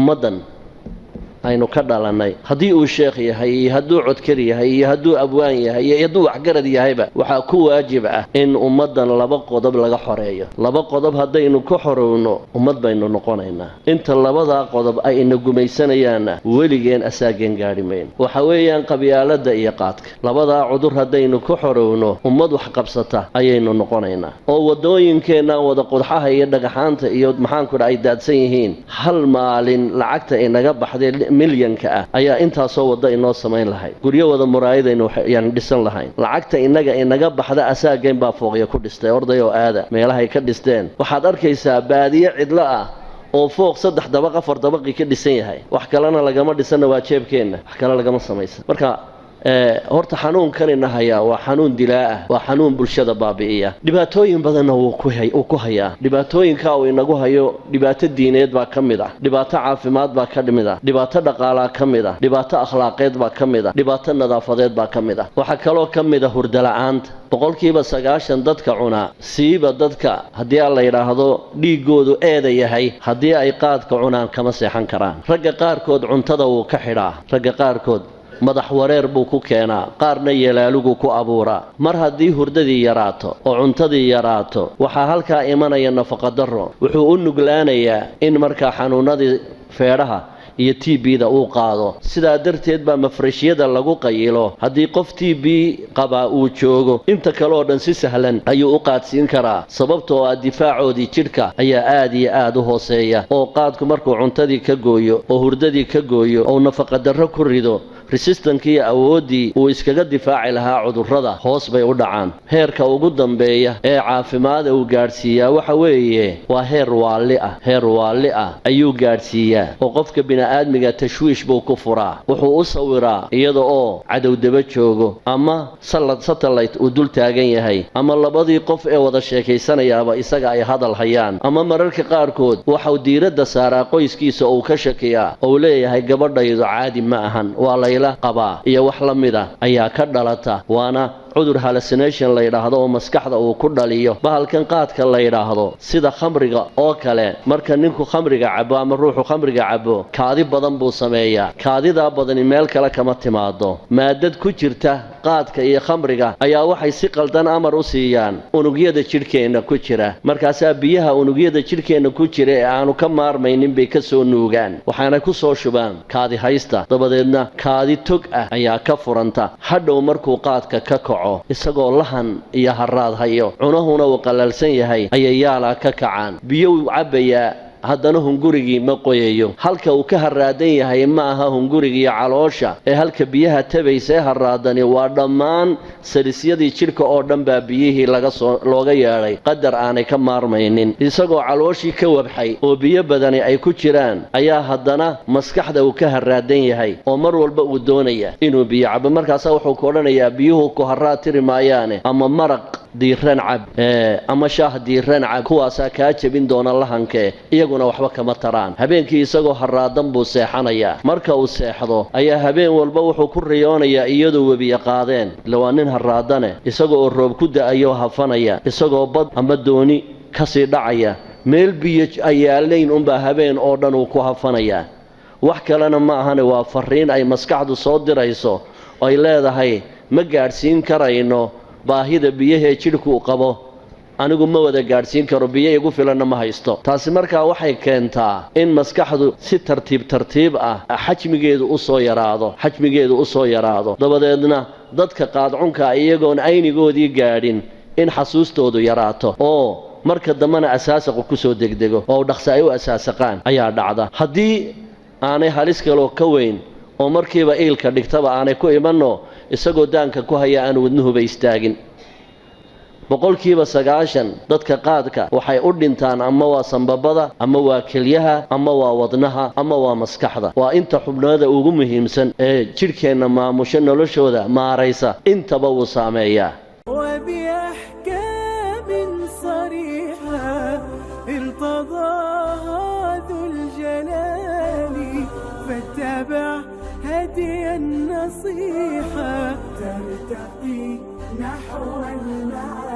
Ummaddan aynu ka dhalannay, haddii uu sheekh yahay iyo hadduu codkar yahay iyo hadduu abwaan yahay iyo hadduu waxgarad yahayba, waxaa ku waajib ah in ummaddan laba qodob laga xoreeyo. Laba qodob haddaynu ka xorowno, ummad baynu noqonaynaa. Inta labadaa qodob ay ina gumaysanayaanna, weligeen asaageen gaadhi mayno. Waxa weeyaan qabyaaladda iyo qaadka. Labadaa cudur haddaynu ka xorowno, ummad wax qabsata ayaynu noqonaynaa. Oo waddooyinkeenna wada qodxaha iyo dhagaxaanta iyo maxaanku dha ay daadsan yihiin, hal maalin lacagta inaga baxday milyanka ah ayaa intaasoo wadda inoo samayn lahayd, guryo wada muraayadaynu yaan dhisan lahayn. Lacagta inaga inaga baxda asaageen baa fooqya ku dhistay. Orday oo aada meelahay ka dhisteen, waxaad arkaysaa baadiye cidlo ah oo fooq saddex dabaq, afar dabaqii ka dhisan yahay. Wax kalena lagama dhisanna, waa jeebkeenna, wax kale lagama samaysan. Marka horta xanuunkanina hayaa waa xanuun dilaa ah, waa xanuun bulshada baabi'iya. Dhibaatooyin badanna wuu ku hayaa. Dhibaatooyinka uu inagu hayo, dhibaato diineed baa ka mid ah, dhibaato caafimaad baa ka mid ah, dhibaato dhaqaalaa ka mid ah, dhibaato akhlaaqeed baa ka mid ah, dhibaato nadaafadeed baa ka mid ah. Waxaa kaloo ka mid ah hurdala-aanta. 90% dadka cunaa, siiba dadka haddii aan la yidhaahdo dhiiggoodu eeda yahay, haddii ay qaadka cunaan kama seexan karaan. Ragga qaarkood cuntada wuu ka xidhaa, ragga qaarkood madax wareer buu ku keenaa, qaarna yelaalugu ku abuuraa. Mar haddii hurdadii yaraato oo cuntadii yaraato, waxaa halkaa imanaya nafaqadarro. Wuxuu u nuglaanayaa in markaa xanuunadii feedhaha iyo TB-da uu qaado. Sidaa darteed baa mafrashyada lagu qayilo, haddii qof TB qabaa uu joogo, inta kale oo dhan si sahlan ayuu u qaadsiin karaa, sababtoo ah difaacoodii jidhka ayaa aad iyo aad u hooseeya. Oo qaadku markuu cuntadii ka gooyo oo hurdadii ka gooyo oo nafaqadarro ku rido, resistance-kii, awooddii uu iskaga difaaci lahaa cudurrada, hoos bay u dhacaan. Heerka ugu dambeeya ee caafimaada uu gaadhsiiyaa waxa weeye waa heer waalli ah. Heer waalli ah ayuu gaadhsiiyaa, oo qofka bini'aadmiga tashwiish buu ku furaa. Wuxuu u sawiraa iyada oo cadow daba joogo, ama satellite uu dul taagan yahay, ama labadii qof ee wada sheekaysanayaaba isaga ay hadal hayaan, ama mararka qaarkood waxau diiradda saaraa qoyskiisa oo uu ka shakiyaa ou leeyahay, "Gabadhaydu caadi ma ahan, waa layla qabaa," iyo wax la mid a ayaa ka dhalata. Waana cudur hallucination la yidhaahdo oo maskaxda uu ku dhaliyo bahalkan qaadka la yidhaahdo. Sida khamriga oo kale, marka ninku khamriga cabo ama ruuxu khamriga cabo, kaadi badan buu sameeyaa. Kaadidaa badani meel kale kama timaado, maadad ku jirta qaadka iyo khamriga ayaa waxay si qaldan amar u siiyaan unugyada jidhkeenna ku jira. Markaasaa biyaha unugyada jidhkeenna ku jira ee aanu ka maarmaynin bay ka soo nuugaan, waxaana ku soo shubaan kaadi haysta. Dabadeedna kaadi tog ah ayaa ka furanta. Hadhow markuu qaadka ka kaco, isagoo lahan iyo haraad hayo, cunahuna uu qallalsan yahay, ayay yaalaa ka kacaan. Biyuu cabbayaa, haddana hungurigii ma qoyayo. Halka uu ka haraadan yahay ma aha hungurigiiyo caloosha, ee halka biyaha tabaysa ee haraadani waa dhammaan salisyadii jidhka oo dhan baa biyihii laga soo looga yeedhay qadar aanay ka maarmaynin. Isagoo calooshii ka wabxay oo biyo badani ay ku jiraan ayaa haddana maskaxda uu ka haraadan yahay, oo mar walba uu doonaya inuu biyo cabo. Markaasaa wuxuu ku odhanayaa, "Biyuhu ku haraad tiri maayaane, ama maraq diiran cab ama shaah diiran cab, kuwaasaa kaa jebin doona lahankee." Iyaguna waxba kama taraan. Habeenkii isagoo haraadan buu seexanayaa. Marka uu seexdo ayaa habeen walba wuxuu ku riyoonayaa iyadoo webiya qaadeen, ila waa nin haraadane, isagoo oo roob ku da'ayoo hafanaya, isagoo bad ama dooni kasii dhacaya, meel biyo ay yaalayn unbaa habeen oo dhan uu ku hafanayaa. Wax kalena ma ahane, waa fariin ay maskaxdu soo dirayso, ay leedahay, "Ma gaadhsiin karayno baahida biyahee jidhku qabo, anigu ma wada gaadhsiin karo, biyo igu filanna ma haysto." Taasi markaa waxay keentaa in maskaxdu si tartiib tartiib ah xajmigeedu u soo yaraado, xajmigeedu u soo yaraado. Dabadeedna dadka qaadcunka, iyagoon aynigoodii gaadhin, in xasuustoodu yaraato, oo marka dambena asaasaqu kusoo degdego oo dhaqse ay u asaasaqaan ayaa dhacda, haddii aanay halis kaloo ka weyn oo markiiba iilka dhigtaba aanay ku imanno, isagoo daanka ku haya aan wadnuhuba istaagin. 90% dadka qaadka waxay u dhintaan ama waa sambabada, ama waa kelyaha, ama waa wadnaha, ama waa maskaxda. Waa inta xubnooda ugu muhiimsan ee jidhkeenna maamusho, noloshooda maaraysa, intaba wuu saameeyaa. وبأحكام صريحة ارتضاها ذو الجلال، فاتبع هدي النصيحة ترتقي نحو المعالي.